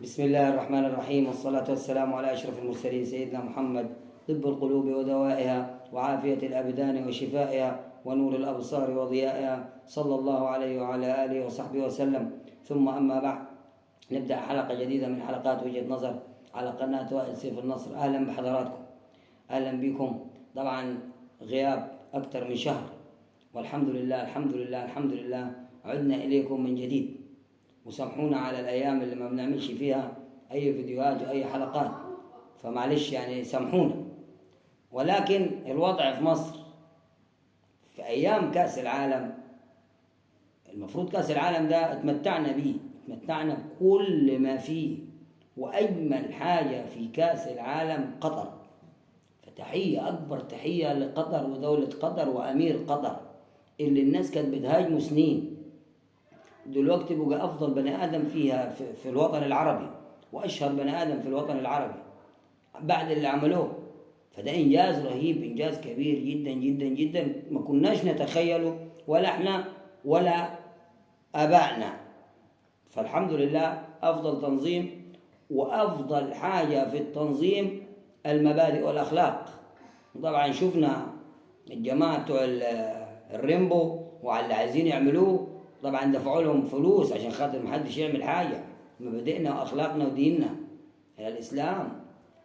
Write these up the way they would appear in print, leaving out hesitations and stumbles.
بسم الله الرحمن الرحيم، والصلاة والسلام على أشرف المرسلين سيدنا محمد، طب القلوب ودوائها، وعافية الأبدان وشفائها، ونور الأبصار وضيائها، صلى الله عليه وعلى آله وصحبه وسلم. ثم أما بعد، نبدأ حلقة جديدة من حلقات وجهة نظر على قناة وائل سيف النصر. أهلا بحضراتكم، أهلا بكم. طبعا غياب أكثر من شهر، والحمد لله الحمد لله الحمد لله عدنا إليكم من جديد. وسامحونا على الأيام اللي ما بنعملش فيها أي فيديوهات وأي حلقات، فمعلش يعني سامحونا. ولكن الوضع في مصر في أيام كأس العالم، المفروض كأس العالم ده اتمتعنا بيه، اتمتعنا بكل ما فيه، وأجمل حاجة في كأس العالم قطر. فتحية، أكبر تحية لقطر ودولة قطر وأمير قطر اللي الناس كانت بتهاجمه سنين، دلوقتي بقى أفضل بني آدم فيها في الوطن العربي، وأشهر بني آدم في الوطن العربي بعد اللي عملوه. فده إنجاز رهيب، إنجاز كبير جدا جدا جدا، ما كناش نتخيله ولا إحنا ولا آبائنا. فالحمد لله أفضل تنظيم، وأفضل حاجة في التنظيم المبادئ والأخلاق. طبعا شفنا الجماعة بتوع الريمبو وعلى اللي عايزين يعملوه، طبعا دفعوا لهم فلوس عشان خاطر محدش يعمل حاجة. مبادئنا وأخلاقنا وديننا إلى الإسلام،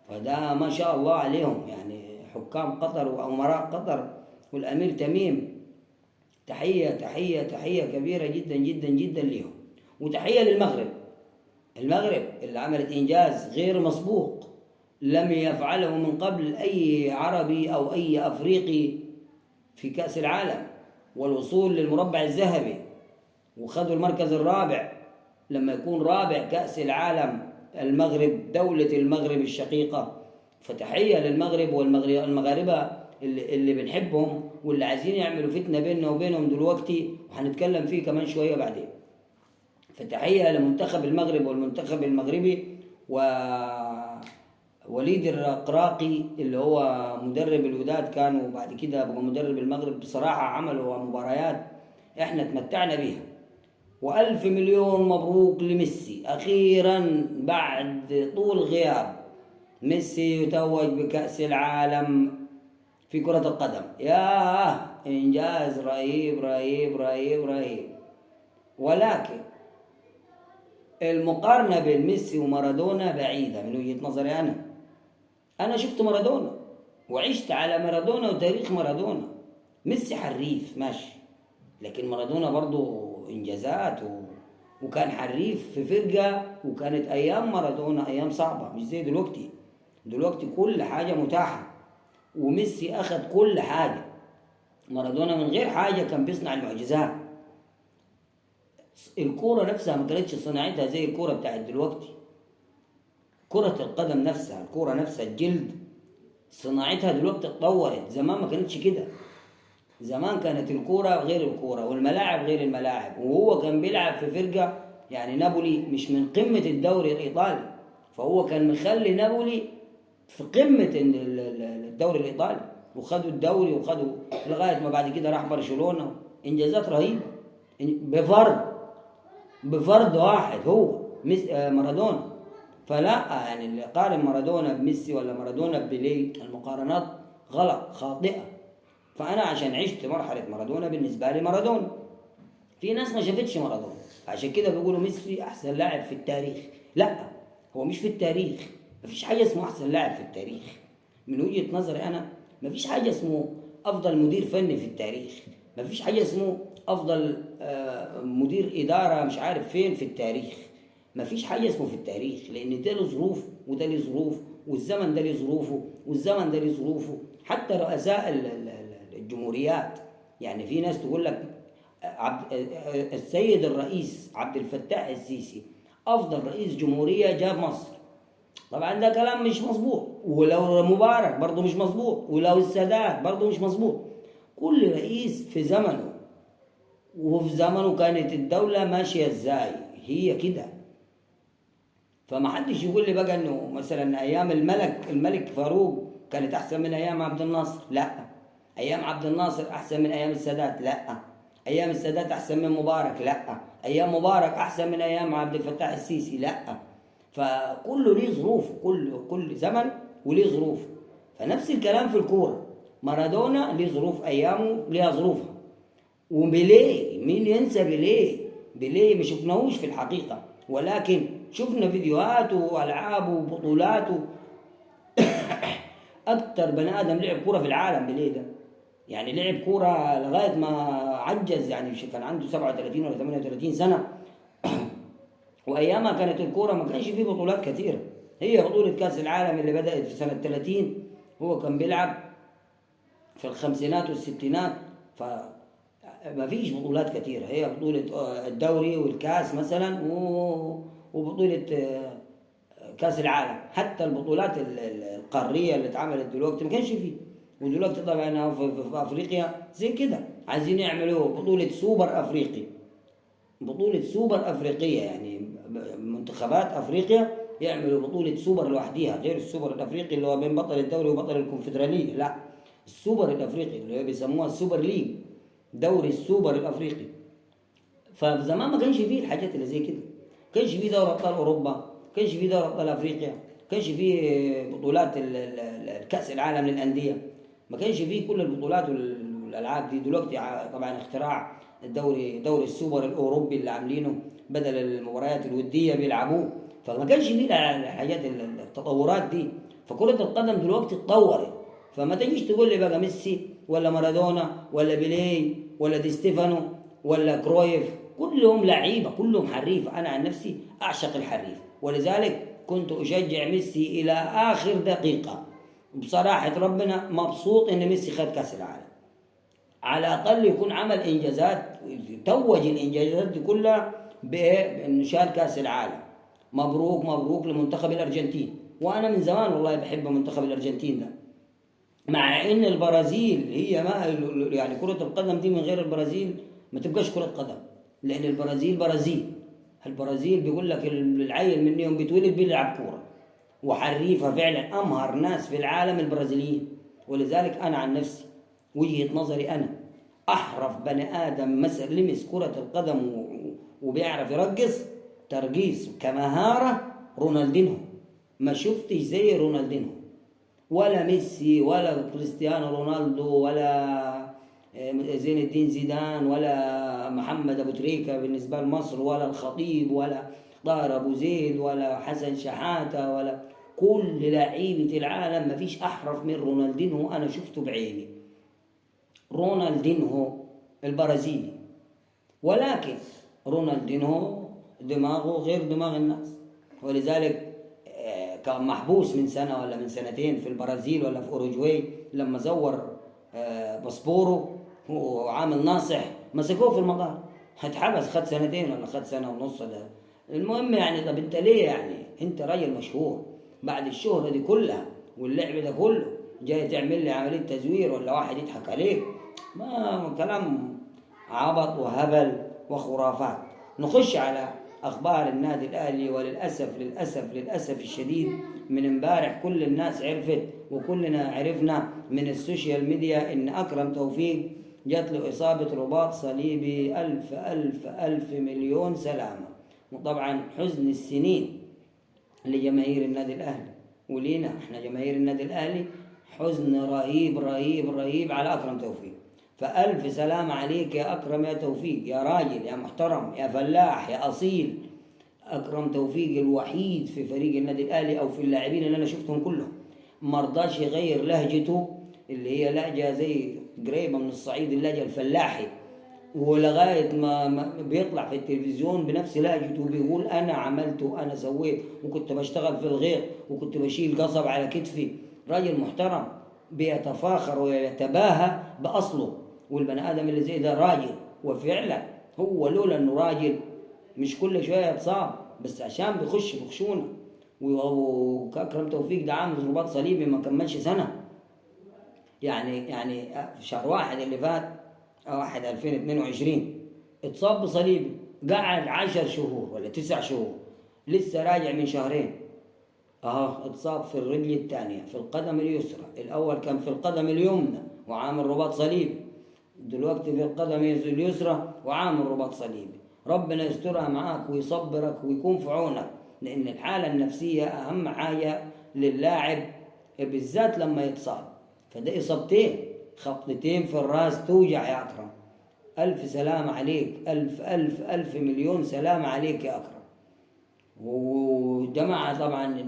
فده ما شاء الله عليهم، يعني حكام قطر وأمراء قطر والأمير تميم، تحية تحية تحية كبيرة جدا جدا جدا ليهم. وتحية للمغرب، المغرب اللي عملت إنجاز غير مسبوق لم يفعله من قبل أي عربي أو أي أفريقي في كأس العالم، والوصول للمربع الذهبي، وخدوا المركز الرابع. لما يكون رابع كأس العالم المغرب، دولة المغرب الشقيقة، فتحية للمغرب والمغاربة اللي بنحبهم واللي عايزين يعملوا فتنة بيننا وبينهم دلوقتي، وهنتكلم فيه كمان شوية بعدين. فتحية لمنتخب المغرب والمنتخب المغربي ووليد الرقراقي اللي هو مدرب الوداد كان، وبعد كده بقى مدرب المغرب. بصراحة عملوا مباريات احنا تمتعنا بيها. وألف مليون مبروك لميسي، أخيرا بعد طول غياب ميسي يتوج بكأس العالم في كرة القدم. ياه، إنجاز رهيب رهيب رهيب رهيب. ولكن المقارنة بين ميسي ومارادونا بعيدة من وجهة نظري. أنا شفت مارادونا وعشت على مارادونا وتاريخ مارادونا. ميسي حريف ماشي، لكن مارادونا برضو إنجازات وكان حريف في فرقة، وكانت أيام مارادونا أيام صعبة مش زي دلوقتي. دلوقتي كل حاجة متاحة، وميسي أخذ كل حاجة. مارادونا من غير حاجة كان بيصنع المعجزات. الكورة نفسها ما كانتش صناعتها زي الكورة بتاعت دلوقتي. كرة القدم نفسها، الكورة نفسها، الجلد، صناعتها دلوقتي اتطورت. زمان ما كانتش كده. زمان كانت الكورة غير الكورة، والملاعب غير الملاعب، وهو كان بيلعب في فرقة يعني نابولي مش من قمة الدوري الإيطالي، فهو كان مخلي نابولي في قمة الدوري الإيطالي، وخدوا الدوري وخدوا لغاية ما بعد كده راح برشلونة. إنجازات رهيبة بفرد واحد هو مارادونا. فلا يعني اللي قارن مارادونا بميسي ولا مارادونا ببيليه، المقارنات غلط خاطئة. فأنا عشان عشت مرحلة مارادونا، بالنسبة لي مارادونا. في ناس ما شافتش مارادونا، عشان كده بيقولوا ميسي أحسن لاعب في التاريخ. لا، هو مش في التاريخ، مفيش حاجة اسمه أحسن لاعب في التاريخ من وجهة نظري أنا. مفيش حاجة اسمه أفضل مدير فني في التاريخ، مفيش حاجة اسمه أفضل مدير إدارة مش عارف فين في التاريخ، مفيش حاجة اسمه في التاريخ، لأن ده له ظروف وده له ظروف، والزمن ده له ظروفه والزمن ده له ظروفه. حتى رؤساء الجمهوريات، يعني في ناس تقول لك السيد الرئيس عبد الفتاح السيسي أفضل رئيس جمهورية جاب مصر. طبعا ده كلام مش مظبوط، ولو مبارك برضه مش مظبوط، ولو السادات برضه مش مظبوط. كل رئيس في زمنه، وفي زمنه كانت الدولة ماشية ازاي، هي كده. فما حدش يقول لي بقى انه مثلا ايام الملك فاروق كانت احسن من ايام عبد الناصر، لا. ايام عبد الناصر احسن من ايام السادات، لا. ايام السادات احسن من مبارك، لا. ايام مبارك احسن من ايام عبد الفتاح السيسي، لا. فكله ليه ظروفه، كل زمن وليه ظروفه. فنفس الكلام في الكورة، مارادونا ليه ظروف ايامه، ليها ظروفها. وبيليه، مين ينسى بيليه؟ بيليه ما شفناهوش في الحقيقة، ولكن شفنا فيديوهاته والعابه وبطولاته. اكتر بني ادم لعب كورة في العالم بيليه ده، يعني لعب كورة لغاية ما عجز، يعني كان عنده 37 ولا 38 سنة. وايامها كانت الكورة ما كانش فيه بطولات كثيرة، هي بطوله كاس العالم اللي بدات في سنة 30، هو كان بيلعب في الخمسينات والستينات، فما فيش بطولات كثيرة، هي بطوله الدوري والكاس مثلا وبطولة كاس العالم. حتى البطولات القارية اللي اتعملت دلوقتي ما كانش فيه. ودلوقتي طبعا في افريقيا زي كده عايزين يعملوا بطوله سوبر افريقي، بطوله سوبر افريقية، يعني منتخبات افريقيا يعملوا بطوله سوبر لوحديها، غير السوبر الافريقي اللي هو بين بطل الدوري وبطل الكونفدراليه، لا، السوبر الافريقي اللي هو بيسموها ال super league، دوري السوبر الافريقي. فزمان ما كانش فيه الحاجات اللي زي كده، ما كانش فيه دوري ابطال اوروبا، ما كانش فيه دوري ابطال افريقيا، ما كانش فيه بطولات الكاس العالم للاندية، ما كانش فيه كل البطولات والالعاب دي. دلوقتي طبعا اختراع الدوري، دوري السوبر الاوروبي اللي عاملينه بدل المباريات الودية بيلعبوه، فما كانش فيه الحاجات التطورات دي. فكرة القدم دلوقتي اتطورت، فما تجيش تقول لي بقى ميسي ولا مارادونا ولا بيليه ولا دي ستيفانو ولا كرويف، كلهم لعيبة، كلهم حريفه. انا عن نفسي اعشق الحريف، ولذلك كنت اشجع ميسي الى اخر دقيقة. بصراحة ربنا مبسوط ان ميسي خد كاس العالم، على الاقل يكون عمل انجازات، توج الانجازات دي كلها بانه شال كاس العالم. مبروك مبروك لمنتخب الارجنتين. وانا من زمان والله بحب منتخب الارجنتين ده، مع ان البرازيل هي ما يعني كرة القدم دي من غير البرازيل ما تبقاش كرة قدم، لان البرازيل برازيل. البرازيل بيقول لك العيل من يوم بيتولد بيلعب كورة، وحريفة فعلا، امهر ناس في العالم البرازيليين. ولذلك انا عن نفسي وجهة نظري انا احرف بني ادم مثلا لمس كرة القدم وبيعرف يرقص ترقيص كمهارة رونالدينهو، ما شفتش زي رونالدينهو، ولا ميسي ولا كريستيانو رونالدو ولا زين الدين زيدان ولا محمد ابو تريكة بالنسبة لمصر، ولا الخطيب ولا طاهر ابو زيد ولا حسن شحاتة ولا كل لعيبة العالم، ما فيش احرف من رونالدينهو. انا شفته بعيني، رونالدينهو البرازيلي. ولكن رونالدينهو دماغه غير دماغ الناس، ولذلك كان محبوس من سنة ولا من سنتين في البرازيل ولا في أوروجواي لما زور باسبوره وعامل ناصح، مسكوه في المطار، اتحبس، خد سنتين ولا خد سنة ونص. ده المهم يعني، طب انت ليه يعني، انت راجل مشهور بعد الشهرة دي كلها واللعب ده كله، جاي تعمل لي عملية تزوير ولا واحد يضحك عليك؟ ما كلام عبط وهبل وخرافات. نخش على أخبار النادي الأهلي. وللأسف للأسف للأسف الشديد من امبارح كل الناس عرفت وكلنا عرفنا من ال social media إن أكرم توفيق جات له إصابة رباط صليبي. ألف ألف ألف مليون سلامة. وطبعا حزن السنين لجماهير النادي الأهلي ولينا احنا جماهير النادي الأهلي، حزن رهيب رهيب رهيب على أكرم توفيق. فألف سلام عليك يا أكرم يا توفيق، يا راجل يا محترم يا فلاح يا أصيل. أكرم توفيق الوحيد في فريق النادي الأهلي أو في اللاعبين اللي أنا شفتهم كلهم مرضاش يغير لهجته اللي هي لهجة زي قريبة من الصعيد، اللهجة الفلاحي، ولغاية ما بيطلع في التلفزيون بنفس لهجته وبيقول أنا عملت وأنا سويت وكنت بشتغل في الغيط وكنت بشيل قصب على كتفي. راجل محترم بيتفاخر ويتباهى بأصله، والبني آدم اللي زي ده راجل. وفعلا هو لولا إنه راجل مش كل شوية يتصاب، بس عشان بيخش بخشونة. وأكرم توفيق ده عامل رباط صليبي ما كملش سنة، يعني في شهر واحد اللي فات، 1/2022 اتصاب بصليبي، قعد 10 شهور ولا 9 شهور، لسه راجع من شهرين اتصاب في الرجل الثانية في القدم اليسرى. الأول كان في القدم اليمنى وعامل رباط صليبي، دلوقتي في القدم اليسرى وعامل رباط صليبي. ربنا يسترها معاك ويصبرك ويكون في عونك. لان الحالة النفسية اهم حاجة للاعب بالذات لما يتصاب. فده اصابتين، خبطتين في الراس توجع يا اكرم. الف سلامه عليك، الف الف الف مليون سلامه عليك يا اكرم. وجماعه طبعا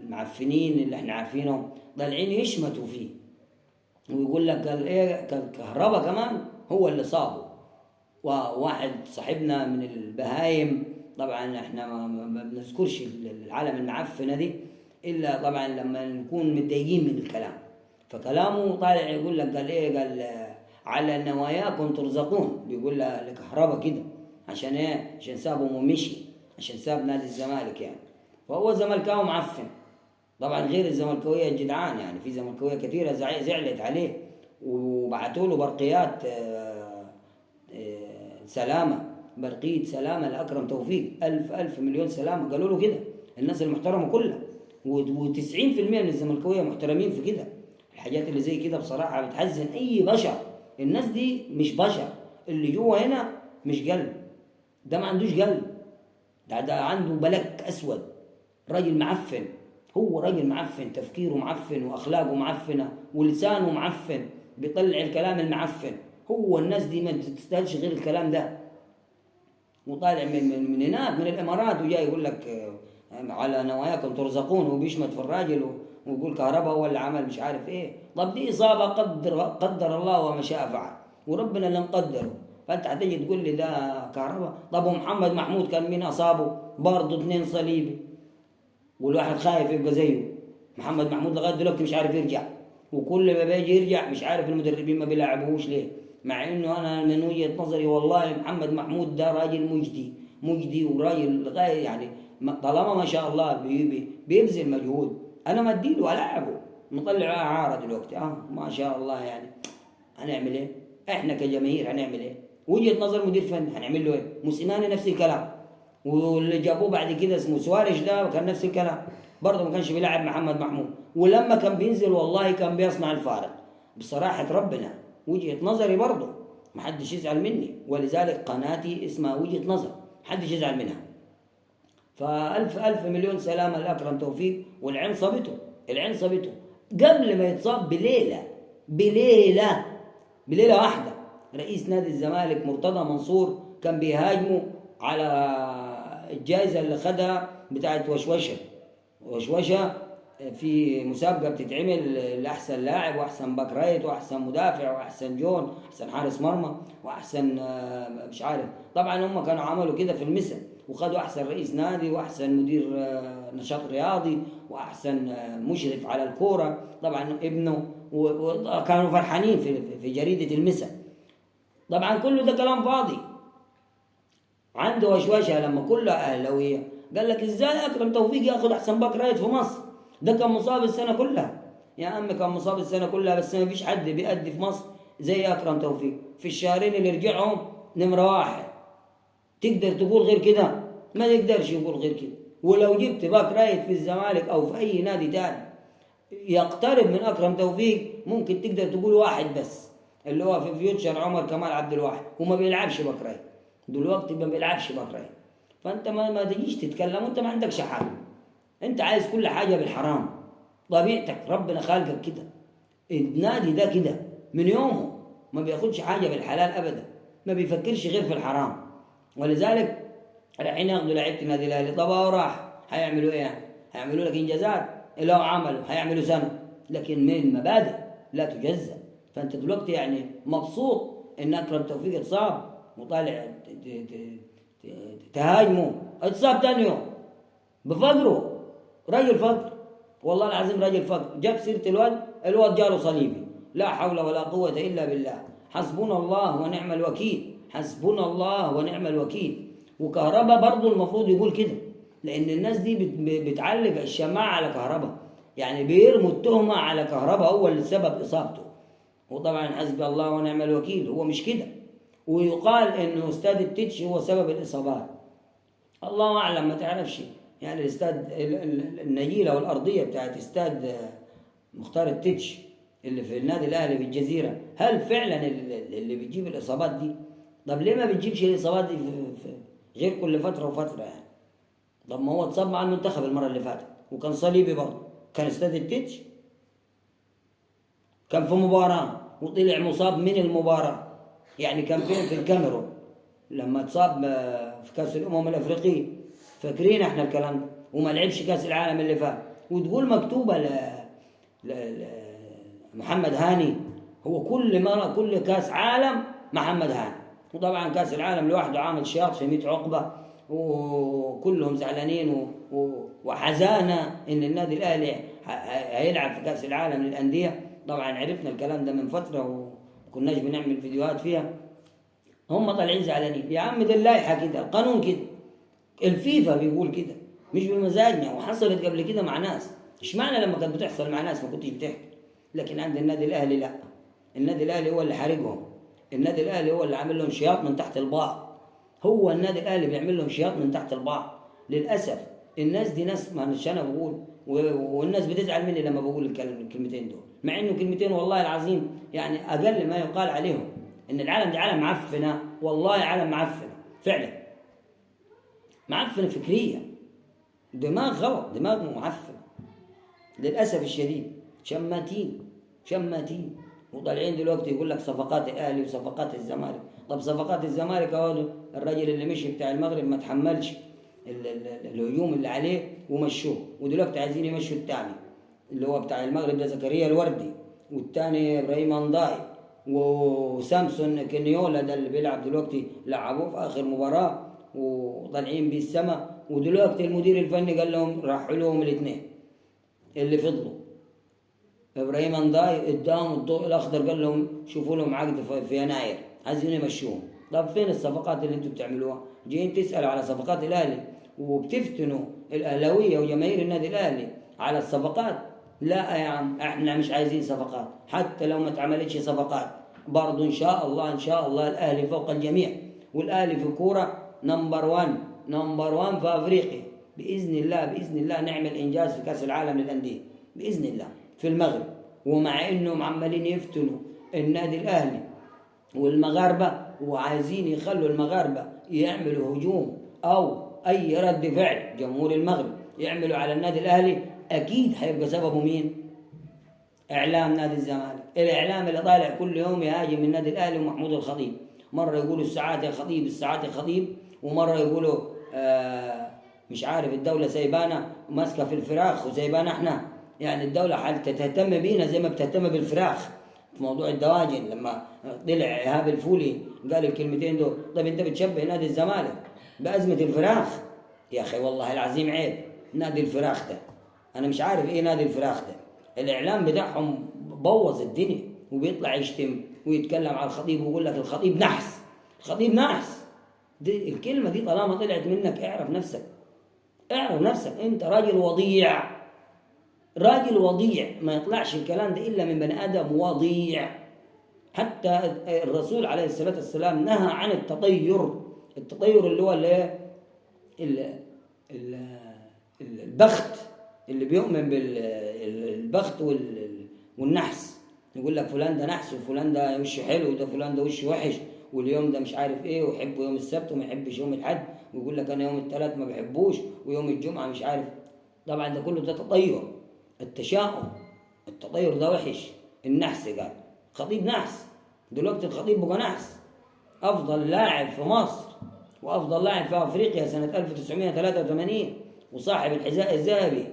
المعفنين اللي احنا عارفينهم طالعين يشمتوا فيه ويقول لك قال ايه، قال كهربا كمان هو اللي صابه. وواحد صاحبنا من البهايم، طبعا احنا ما بنذكرش العالم المعفنه دي الا طبعا لما نكون متضايقين من الكلام، فكلامه طالع يقول لك قال ايه، قال على نواياكم ترزقون، بيقول لكهربا كده عشان ايه؟ عشان سابهم ومشي، عشان ساب نادي الزمالك يعني. فهو زملكاوي معفن طبعا، غير الزملكاويه الجدعان يعني، في زملكاويه كثيرة زعلت عليه وبعثوا له برقيات سلامه، برقية سلامه لاكرم توفيق، الف الف مليون سلامه، قالوا له كده الناس المحترمة كلها، و90% من الزملكاويه محترمين في كده. الحاجات اللي زي كده بصراحة بتحزن اي بشر، الناس دي مش بشر، اللي جوه هنا مش قلب، ده ما عندوش قلب، ده عنده بلك اسود، راجل معفن، هو راجل معفن، تفكيره معفن واخلاقه معفنه ولسانه معفن، بيطلع الكلام المعفن. هو الناس دي ما تستاهلش غير الكلام ده. وطالع من هناك من الامارات وجاي يقول لك على نواياكم ترزقون، وبيشمت في الراجل ويقول كهرباء هو اللي عمل مش عارف ايه. طب دي اصابه قدر الله وما شاء فعل، وربنا اللي مقدره، فانت هتيجي تقول لي ده كهرباء؟ طب ومحمد محمود كان مين اصابه؟ برضه 2 صليبي، والواحد خايف يبقى زيه. محمد محمود لغاية دلوقتي مش عارف يرجع، وكل ما بيجي يرجع مش عارف المدربين ما بيلعبوهوش ليه، مع انه انا من وجهه نظري والله محمد محمود ده راجل مجدي مجدي، وراجل لغاية يعني طالما ما شاء الله بيبذل مجهود، انا ما اديله العبه، مطلع اعاره دلوقتي ما شاء الله. يعني هنعمل ايه؟ احنا كجماهير هنعمل ايه؟ وجهه نظر مدير فني هنعمل له ايه؟ موسيماني نفس الكلام، واللي جابوه بعد كده اسمه سواريش ده كان نفس الكلام برضه، ما كانش بيلعب محمد محمود، ولما كان بينزل والله كان بيصنع الفارق بصراحة. ربنا وجهه نظري برضه ما حدش يزعل مني، ولذلك قناتي اسمها وجهه نظر، ما حدش يزعل منها. فألف ألف مليون سلامة لأكرم توفيق. والعين صابته، العين صابته قبل ما يتصاب بليلة، بليلة، بليلة واحدة. رئيس نادي الزمالك مرتضى منصور كان بيهاجمه على الجائزة اللي خدها بتاعت وشوشة، وشوشة في مسابقة بتتعمل لأحسن لاعب وأحسن back right وأحسن مدافع وأحسن جون، أحسن حارس مرمى وأحسن مش عارف. طبعا هم كانوا عملوا كده في المسا، وخدوا أحسن رئيس نادي وأحسن مدير نشاط رياضي وأحسن مشرف على الكورة، طبعا ابنه، وكانوا فرحانين في جريدة المسا. طبعا كله ده كلام فاضي. عنده وشوشة لما كله أهلاوية قال لك إزاي أكرم توفيق ياخد أحسن back right في مصر؟ ده كان مصاب السنة كلها يا عم، كان مصاب السنة كلها، بس ما فيش حد بيأدي في مصر زي أكرم توفيق. في الشهرين اللي رجعهم نمرة واحد، تقدر تقول غير كده؟ ما يقدرش يقول غير كده. ولو جبت back right في الزمالك أو في أي نادي تاني يقترب من أكرم توفيق ممكن تقدر تقول واحد بس، اللي هو في فيوتشر عمر كمال عبد الواحد، وما بيلعبش back right دلوقتي، ما بيلعبش back right. فأنت ما تجيش تتكلم وأنت ما عندكش حاجة، أنت عايز كل حاجة بالحرام، طبيعتك ربنا خالقك كده. النادي ده كده من يومه ما بياخدش حاجة بالحلال أبدا، ما بيفكرش غير في الحرام. ولذلك رايحين ياخدوا لعيبة النادي الأهلي. طب راح هيعملوا إيه يعني؟ هيعملوا لك إنجازات؟ لو عملوا هيعملوا سنة، لكن من المبادئ لا تجزأ. فأنت دلوقتي يعني مبسوط إن أكرم توفيق اتصاب وطالع تهاجمه، اتصاب تاني يوم بفقره، راجل فقر والله العظيم، راجل فقر. جاب سيرة الواد، الواد جاله صليبي، لا حول ولا قوة إلا بالله، حسبنا الله ونعم الوكيل، حسبنا الله ونعم الوكيل. وكهربا برضو المفروض يقول كده، لأن الناس دي بتعلق الشماعة على كهربا، يعني بيرموا التهمة على كهربا هو اللي سبب إصابته. وطبعا حسبي الله ونعم الوكيل، هو مش كده. ويقال إنه استاد التتش هو سبب الإصابات، الله أعلم، ما تعرفش يعني. الاستاد النجيلة والأرضية بتاعت استاد مختار التتش اللي في النادي الأهلي في الجزيرة، هل فعلا اللي بتجيب الإصابات دي؟ طب ليه ما بتجيبش الإصابات دي في غير كل فترة وفترة يعني؟ طب ما هو اتصاب مع المنتخب المرة اللي فاتت وكان صليبي برضه، كان استاد التتش، كان في مباراة وطلع مصاب من المباراة، يعني كان فين؟ في الكاميرون لما اتصاب في كاس الامم الافريقية، فاكرين احنا الكلام ده، وما لعبش كاس العالم اللي فات. وتقول مكتوبة ل محمد هاني، هو كل مرة كل كاس عالم محمد هاني، وطبعا كاس العالم لوحده عامل شياط في 100 عقبه، وكلهم زعلانين وحزانه ان النادي الاهلي هيلعب في كاس العالم للاندية. طبعا عرفنا الكلام ده من فترة وكناش بنعمل فيديوهات فيها. هم طالعين زعلانين، يا عم ده اللائحة كده، القانون كده، الفيفا بيقول كده، مش بمزاجنا. وحصلت قبل كده مع ناس، اشمعنى لما كانت بتحصل مع ناس ما كنتش بتحكي؟ لكن عند النادي الاهلي لا، النادي الاهلي هو اللي حارجهم، النادي الاهلي هو اللي عامل لهم شياط من تحت البعض، هو النادي الاهلي بيعمل لهم شياط من تحت البعض. للاسف الناس دي ناس، معلش انا بقول والناس بتزعل مني لما بقول الكلمتين دول، مع انه كلمتين والله العظيم يعني اقل ما يقال عليهم ان العالم دي عالم معفنه، والله عالم معفنه فعلا، معفنه فكريا، دماغ غلط، دماغ معفنه للاسف الشديد. شماتين شماتين، وطالعين دلوقتي يقول لك صفقات الاهلي وصفقات الزمالك. طب صفقات الزمالك اهو، الراجل اللي مشي بتاع المغرب ما تحملش الهجوم اللي عليه ومشوه، ودلوقتي عايزين يمشوا الثاني اللي هو بتاع المغرب ده زكريا الوردي، والثاني ابراهيم انداي، وسامسون كينيولا ده اللي بيلعب دلوقتي لعبوه في اخر مباراة وطالعين بيه السما. ودلوقتي المدير الفني قال لهم راحوا لهم الاثنين اللي فضلوا، ابراهيم انداي اداهم الضوء الاخضر، قال لهم شوفوا لهم عقد في يناير، عايزين يمشوهم. طب فين الصفقات اللي انتم بتعملوها؟ جايين تسالوا على صفقات الاهلي وبتفتنوا الاهلاوية وجماهير النادي الاهلي على الصفقات. لا يا عم، احنا مش عايزين صفقات، حتى لو ما اتعملتش صفقات برضه ان شاء الله ان شاء الله الاهلي فوق الجميع، والاهلي في الكورة number 1، number 1 في افريقيا باذن الله. باذن الله نعمل انجاز في كاس العالم للاندية باذن الله في المغرب. ومع انهم عمالين يفتنوا النادي الاهلي والمغاربة وعايزين يخلوا المغاربة يعملوا هجوم او اي رد فعل، جمهور المغرب يعملوا على النادي الاهلي، اكيد هيبقى سببه مين؟ اعلام نادي الزمالك، الاعلام اللي طالع كل يوم يهاجم النادي الاهلي ومحمود الخطيب، مرة يقولوا الساعات يا خطيب الساعات يا خطيب، ومرة يقولوا مش عارف الدولة سايبانا ماسكه في الفراخ وسايبانا احنا، يعني الدولة حتى تهتم بينا زي ما بتهتم بالفراخ في موضوع الدواجن. لما طلع ايهاب الفولي قال الكلمتين دول، طيب انت بتشبه نادي الزمالك بأزمة الفراخ؟ يا اخي والله العظيم عيب نادي الفراخ ده، انا مش عارف ايه نادي الفراخ ده. الاعلام بتاعهم بوظ الدنيا، وبيطلع يشتم ويتكلم على الخطيب ويقول لك الخطيب نحس، الخطيب نحس. دي الكلمة دي طالما طلعت منك اعرف نفسك، اعرف نفسك انت راجل وضيع، راجل وضيع، ما يطلعش الكلام ده الا من بني ادم وضيع. حتى الرسول عليه الصلاة والسلام نهى عن التطير، التطير اللي هو البخت، اللي بيؤمن بالبخت والنحس، يقول لك فلان ده نحس وفلان ده وشه حلو وده فلان ده وشه وحش، واليوم ده مش عارف ايه، ويحب يوم السبت وما يحبش يوم الاحد، ويقول لك انا يوم الثلاث ما بحبوش ويوم الجمعة مش عارف. طبعا ده كله ده تطير، التشاؤم، التطير ده وحش، النحس. قال خطيب نحس، دلوقتي الخطيب بقى نحس، افضل لاعب في مصر وافضل لاعب في افريقيا سنة 1983 وصاحب الحذاء الذهبي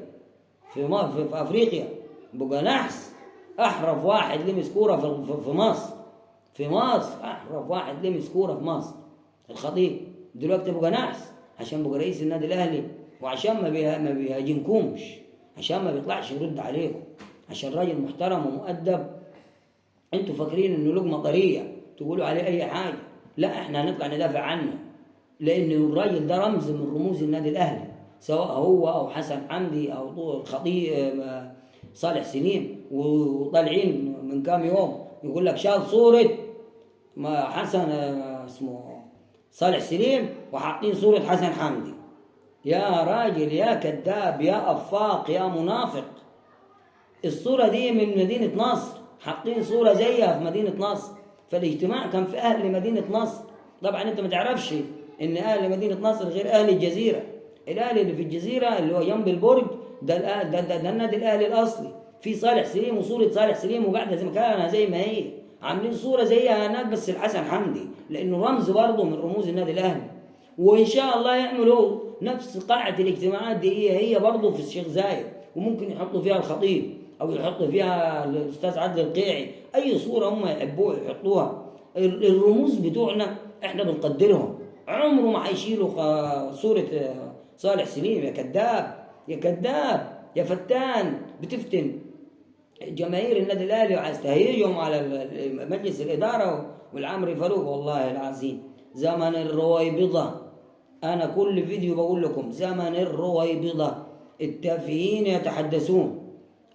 في افريقيا بقى نحس، احرف واحد لمس كورة في مصر، في مصر احرف واحد لمس كورة في مصر الخطيب، دلوقتي بقى نحس عشان بقى رئيس النادي الاهلي، وعشان ما بيهاجمكمش، عشان ما بيطلعش يرد عليكم، عشان راجل محترم ومؤدب. انتوا فاكرين انه لقمة طرية تقولوا عليه اي حاجة، لا احنا هنطلع ندافع عنه، لان الراجل ده رمز من رموز النادي الاهلي، سواء هو او حسن حمدي او الخطيب صالح سليم. وطالعين من كام يوم يقول لك شال صوره ما حسن اسمه صالح سليم وحاطين صوره حسن حمدي. يا راجل يا كذاب يا افاق يا منافق، الصورة دي من مدينة نصر، حاطين صوره زيها في مدينة نصر، فالاجتماع كان في اهل مدينة نصر. طبعا انت ما تعرفش ان اهل مدينة نصر غير اهل الجزيرة، الاهلي اللي في الجزيرة اللي هو جنب البرج ده، ده النادي الاهلي الاصلي، في صالح سليم وصوره صالح سليم وقاعدة زي ما كان زي ما هي، عاملين صوره زيها هناك بس الحسن حمدي، لانه رمز برضه من رموز النادي الاهلي. وان شاء الله يعملوا نفس قاعة الاجتماعات دي هي برضه في الشيخ زايد، وممكن يحطوا فيها الخطيب او يحطوا فيها الاستاذ عادل القيعي، اي صوره هم يحبوها يحطوها. الرموز بتوعنا احنا بنقدرهم، عمره ما هيشيلوا صوره صالح سليم. يا كذاب يا كذاب يا فتان، بتفتن جماهير النادي الاهلي وعايز تهيجهم على مجلس الادارة والعمري فاروق. والله العظيم زمن الرويبضة، انا كل فيديو بقول لكم زمن الرويبضة، التافهين يتحدثون،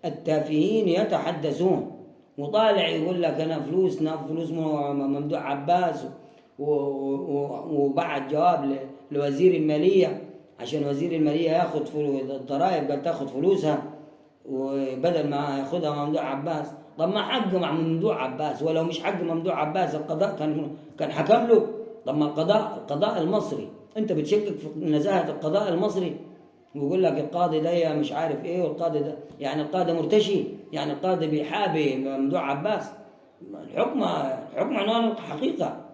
التافهين يتحدثون. وطالع يقول لك انا فلوسنا فلوس ممدوح عباس، وبعت جواب لوزير المالية عشان وزير المالية ياخد الضرائب، قال تاخد فلوسها وبدل ما ياخدها ممدوح عباس. طب ما حق مع ممدوح عباس، ولو مش حق ممدوح عباس القضاء كان حكم له. طب ما القضاء المصري، انت بتشكك في نزاهة القضاء المصري، ويقول لك القاضي ده مش عارف ايه، والقاضي ده يعني القاضي مرتشي، يعني القاضي بيحابي ممدوح عباس. الحكم عنوان الحقيقة،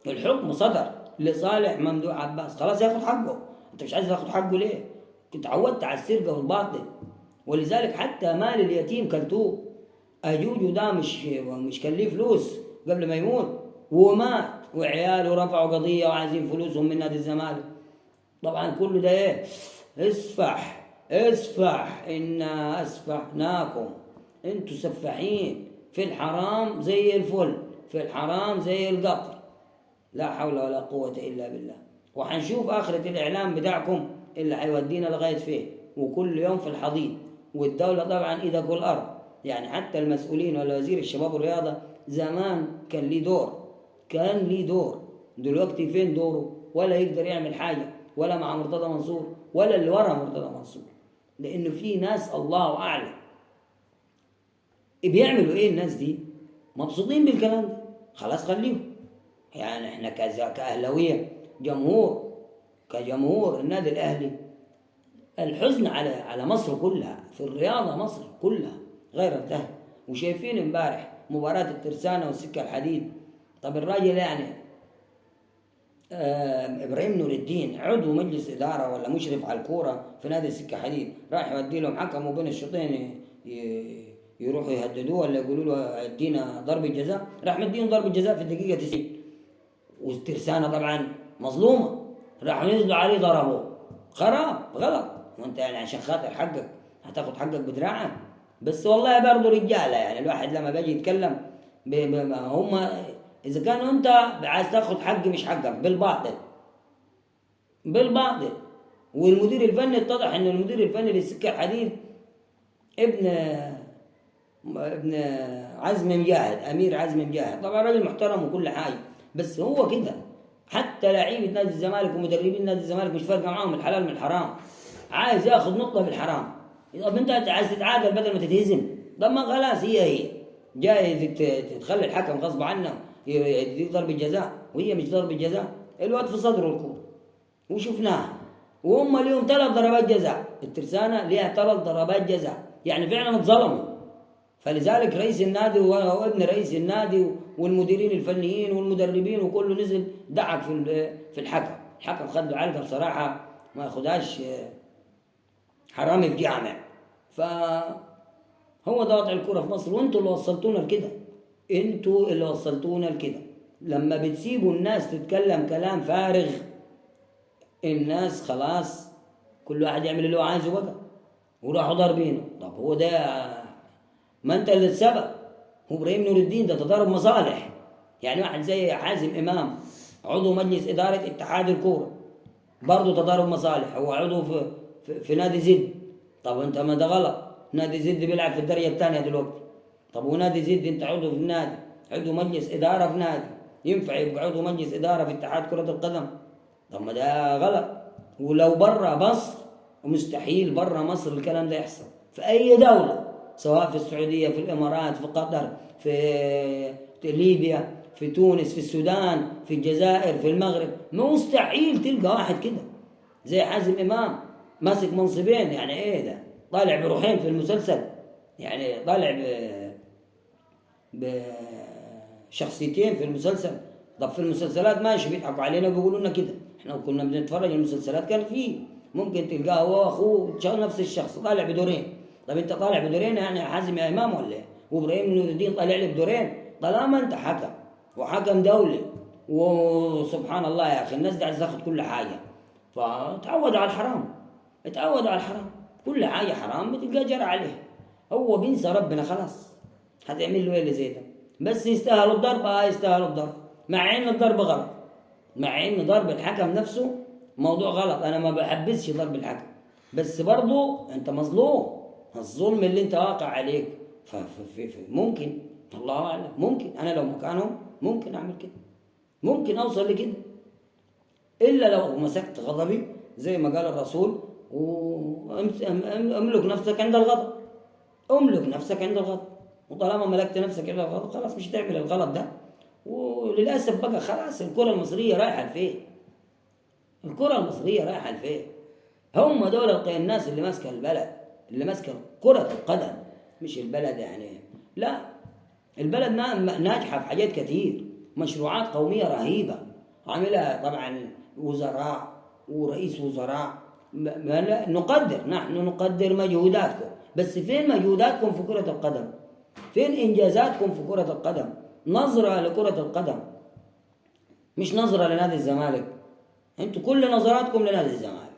الحكم صدر لصالح ممدوح عباس، خلاص ياخد حقه. انت مش عايز تاخد حقه ليه؟ كنت عودت على السرقة والباطل، ولذلك حتى مال اليتيم كلتوه. اجوجو ده مش كان ليه فلوس قبل ما يموت، ومات وعياله رفعوا قضية وعايزين فلوسهم من نادي الزمالك. طبعا كله ده ايه؟ اسفح اسفح، انا اسفحناكم، انتوا سفاحين في الحرام زي الفل، في الحرام زي القطر، لا حول ولا قوة الا بالله. وحنشوف اخرة الاعلام بتاعكم اللي هيودينا لغاية فين، وكل يوم في الحضيض. والدولة طبعا ايدك والارض، يعني حتى المسؤولين ولا وزير الشباب والرياضة زمان كان ليه دور، كان ليه دور، دلوقتي فين دوره؟ ولا يقدر يعمل حاجة، ولا مع مرتضى منصور ولا اللي ورا مرتضى منصور، لأنه في ناس الله أعلم بيعملوا إيه. الناس دي مبسوطين بالكلام ده، خلاص خليهم. يعني إحنا كأهلاوية جمهور، كجمهور النادي الأهلي، الحزن على مصر كلها في الرياضة، مصر كلها غير انتهى. وشايفين امبارح مباراة الترسانة والسكة الحديد. طب الراجل يعني ابراهيم نور الدين عضو مجلس ادارة ولا مشرف على الكورة في نادي السكة حديد، راح يودي لهم حكم وبين الشوطين يروحوا يهددوه ولا يقولوا له ادينا ضربه جزاء، راح مديهم ضربه جزاء في الدقيقة 90، والترسانه طبعا مظلومة، راحوا نزلوا عليه ضربوه، خراب غلط. وانت يعني عشان خاطر حقك هتاخد حقك بدراعك؟ بس والله برضه رجاله، يعني الواحد لما بيجي يتكلم هم إذا كان أنت عايز تاخد حق مش حقك بالباطل، بالباطل. والمدير الفني اتضح إن المدير الفني للسكة الحديد ابن عزم مجاهد، أمير عزم مجاهد، طبعا راجل محترم وكل حاجة، بس هو كده. حتى لعيبة نادي الزمالك ومدربين نادي الزمالك مش فارقة معاهم الحلال من الحرام، عايز ياخد نقطة بالحرام. طب أنت عايز تتعادل بدل ما تتهزم، طب ما خلاص هي جاي تخلي الحكم غصب عنه يديك ضربة جزاء وهي مش ضربة جزاء، الواد في صدره الكورة وشفناها. وهم ليهم 3 ضربات جزاء، الترسانة ليها 3 ضربات جزاء، يعني فعلا اتظلموا. فلذلك رئيس النادي وابن رئيس النادي والمديرين الفنيين والمدربين وكله نزل دعك في الحكم. الحكم خد له علقة بصراحة ما ياخدهاش حرامي في جامع. فهو ده وضع الكورة في مصر، وانتوا اللي وصلتونا لكده، انتوا اللي وصلتونا لكده. لما بتسيبوا الناس تتكلم كلام فارغ، الناس خلاص كل واحد يعمل اللي هو عايزه بقى، وراحوا ضاربينه. طب هو ده ما انت اللي السبب، هو ابراهيم نور الدين ده تضارب مصالح. يعني واحد زي حازم امام عضو مجلس ادارة اتحاد الكورة برضه تضارب مصالح، هو عضو في نادي زد. طب انت ما ده غلط، نادي زد بيلعب في الدرجة الثانية دلوقتي. طب ونادي زد انت عضو في النادي، عضو مجلس ادارة في نادي، ينفع يبقى عضو مجلس ادارة في اتحاد كره القدم؟ طب ما ده غلط. ولو بره مصر، مستحيل بره مصر الكلام ده يحصل في اي دولة، سواء في السعودية، في الامارات، في قطر، في ليبيا، في تونس، في السودان، في الجزائر، في المغرب، مستحيل تلقى واحد كده. زي حازم امام ماسك منصبين، يعني ايه ده؟ طالع بروحين في المسلسل، يعني طالع بشخصيتين في المسلسل. طب في المسلسلات ماشي، بيضحكوا علينا وبيقولوا لنا كده، احنا كنا بنتفرج المسلسلات كان فيه ممكن تلقاه هو واخوه نفس الشخص طالع بدورين. طب انت طالع بدورين يعني حازم يا امام ولا ايه؟ وابراهيم نور الدين طالع لي بدورين؟ طالما انت حكم وحكم دولي، وسبحان الله يا اخي الناس دي عايزه تاخد كل حاجة، فتعود على الحرام، اتعود على الحرام، كل حاجة حرام بتلقاه جرى عليها، هو بينسى ربنا خلاص. هتعمل له ايه اللي زي ده؟ بس يستاهلوا الضرب، يستاهلوا الضرب، مع ان الضرب غلط، مع ان ضرب الحكم نفسه موضوع غلط، انا ما بحبسش ضرب الحكم، بس برضه انت مظلوم، الظلم اللي انت واقع عليك ممكن، الله اعلم، ممكن انا لو مكانهم ممكن اعمل كده، ممكن اوصل لكده، الا لو مسكت غضبي زي ما قال الرسول، واملك نفسك عند الغضب، املك نفسك عند الغضب، وطالما ملكت نفسك عند الغضب خلاص مش هتعمل الغلط ده. وللاسف بقى خلاص الكره المصرية رايحة لفين؟ الكره المصرية رايحة لفين؟ هم دول الناس اللي ماسكه البلد، اللي ماسكه كره القدم، مش البلد يعني، لا البلد ناجحة في حاجات كتير، مشروعات قومية رهيبة عاملها طبعا وزراء ورئيس وزراء، نقدر، نحن نقدر مجهوداتكم، بس فين مجهوداتكم في كرة القدم؟ فين إنجازاتكم في كرة القدم؟ نظرة لكرة القدم، مش نظرة لنادي الزمالك. انتوا كل نظراتكم لنادي الزمالك،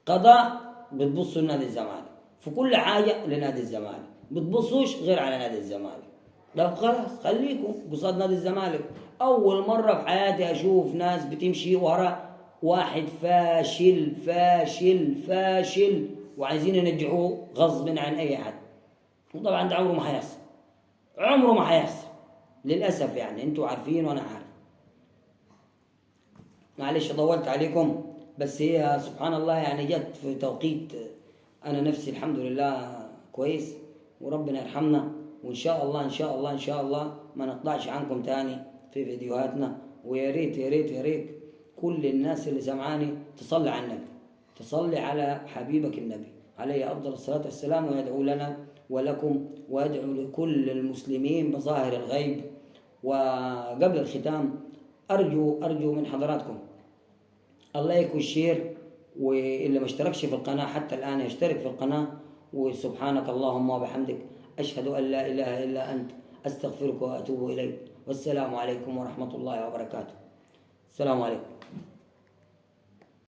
قضاء بتبصوا لنادي الزمالك، في كل حاجة لنادي الزمالك، بتبصوش غير على نادي الزمالك. طب خلاص خليكم قصاد نادي الزمالك. أول مرة في حياتي أشوف ناس بتمشي ورا واحد فاشل فاشل فاشل وعايزين ينجحوه غصب عن أي حد، وطبعا ده عمره ما هيحصل، عمره ما هيحصل للأسف، يعني انتوا عارفين وأنا عارف. معلش طولت عليكم، بس هي سبحان الله يعني جت في توقيت أنا نفسي الحمد لله كويس، وربنا يرحمنا، وإن شاء الله إن شاء الله إن شاء الله ما نقطعش عنكم تاني في فيديوهاتنا. ويا ريت يا ريت يا ريت كل الناس اللي سمعاني تصلي على النبي، تصلي على حبيبك النبي عليه أفضل الصلاة والسلام، ويدعو لنا ولكم ويدعو لكل المسلمين بظاهر الغيب. وقبل الختام أرجو من حضراتكم ال like وال share، واللي ما اشتركش في القناة حتى الآن يشترك في القناة. وسبحانك اللهم وبحمدك، أشهد أن لا إله إلا أنت، أستغفرك وأتوب إليك، والسلام عليكم ورحمة الله وبركاته. السلام عليكم.